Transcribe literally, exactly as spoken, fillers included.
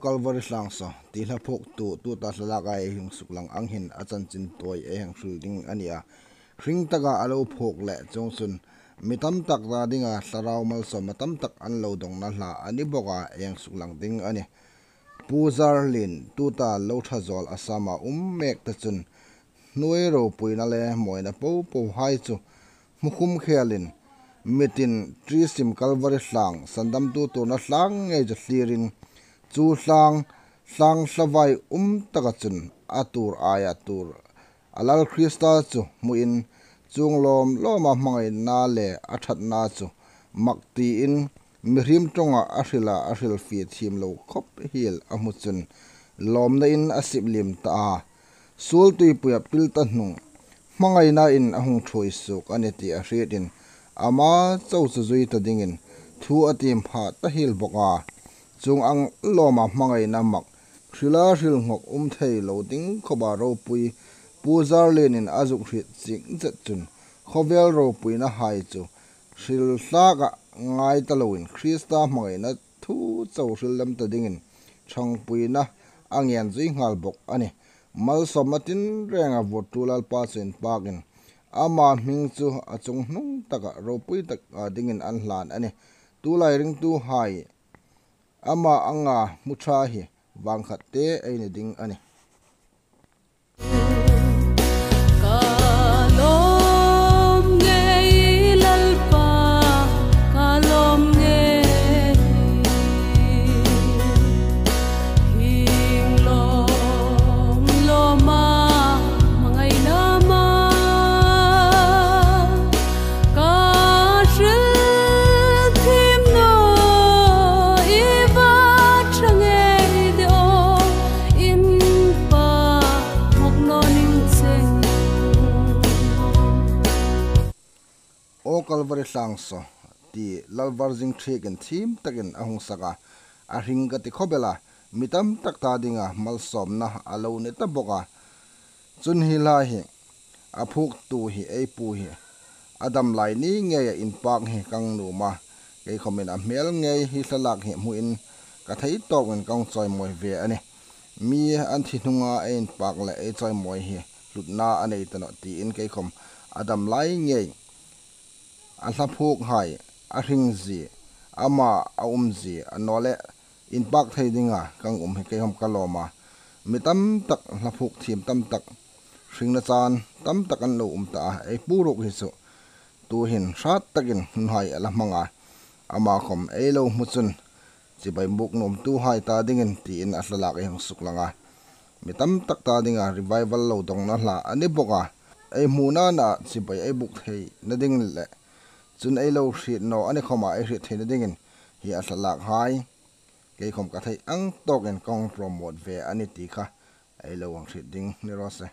Calvary tlâng saw ti hla phuoktu tuta thlalâka ei hung suklang ang hin a chanchin tawi ei hang hril ding a ni a. Hring taka a lo phuok le chuongchun mi tam tak ta dinga thlarau malsawmna tam tak an lo dawngna hla a ni bawk a, ei hang suklang ding a nih. Pu Zarlien tuta lo ṭha zawl Assam-a um mêk ta chun hnuoi ropuina le mawina po pohai chu hmu khum khelin mitin ṭisim Calvary tlâng sandamtu tuorna tlâng ngei chu thlirin chu tlâng, tlâng thlavai um taka chun a tuor aia tuor a Lal Krista chu hmuin chuong lawm lawma hmangaina le a ṭhatna chu mak tiin mihriem ṭawnga a hrila a hrilfie thiem lo khawp hiel a hmu chun lawmnain a sip liem ta a. Suol tuipuia pil ta hnung hmangainain a hung ṭhuoi suok a ni ti a hrietin ama chau chu zui ta dingin thu a tiem pha ta hiel bawk a. Chuong ang lawma hmangaina mak hrila hril nghawk um thei lo ding khawpa ropui Pu Zarlienin a zuk hriet chieng zet chun khawvel ropuinahai chu hril thlaka ngai ta loin Krista hmangaina thu chau hril lem ta dingin ṭhangpuina a ngen zui nghal bawk a nih. Malsawmna tinrenga vurtu Lalpa chu inpakin ama hming chu a chunghnung taka ropui taka dingin an hlan a nih. Tulai ringtuhai ama anga hmu ṭha hi vangkhat te ei ni ding a nih. Ka lawm ngei Lalpa, ka lawm ngei. Hieng lawm lawma hmangaina ma ka hril thiem naw i va ṭha ngei de aw, inpak hmuk naw ning seng. Aw Calvary tlâng saw ti Lal Varzing Thikin thiem takin a hung sak a, a hring ka ti khawp el a, mi tam tak ta dinga malsawmna a lo ni ta bawk a. Chun hi lai hi a phuoktu hi ei pu hi a dam lai ni ngeia inpak hi ka nuom a, kei khawmin a hmel ngei hi thlalak hi hmuin ka thei tawkin ka hung chawimawi ve a nih. Mi an thi hnunga ei inpak le ei chawimawi hi hlutna a nei ta nawh tiin kei khawm a dam lai ngei a hla phuokhai a hring zie, ama a um zie a naw le inpak thei dinga ka um hi kei khawm ka lawm a. Mi tam tak hla phuok thiem tam tak hringna chan tam tak an lo um ta a, ei pu ruok hi chu tuhin hrat takin hunhai a la hmang a, ama khawm ei lo hmu chun chibai buk nuomtuhai ta dingin tiin a thlalak ei hung suklang a. Mi tam tak ta dinga revival lo dawngna hla a ni bawk a. Ei hmuna na chibai ei buk theina ding le chun ei lo hriet naw a ni khawma ei hriet theina dingin hi a thlalak hai kei khawm ka thei ang tawkin ka hung promote ve a ni ti kha ei lo hang hriet ding ni raw se.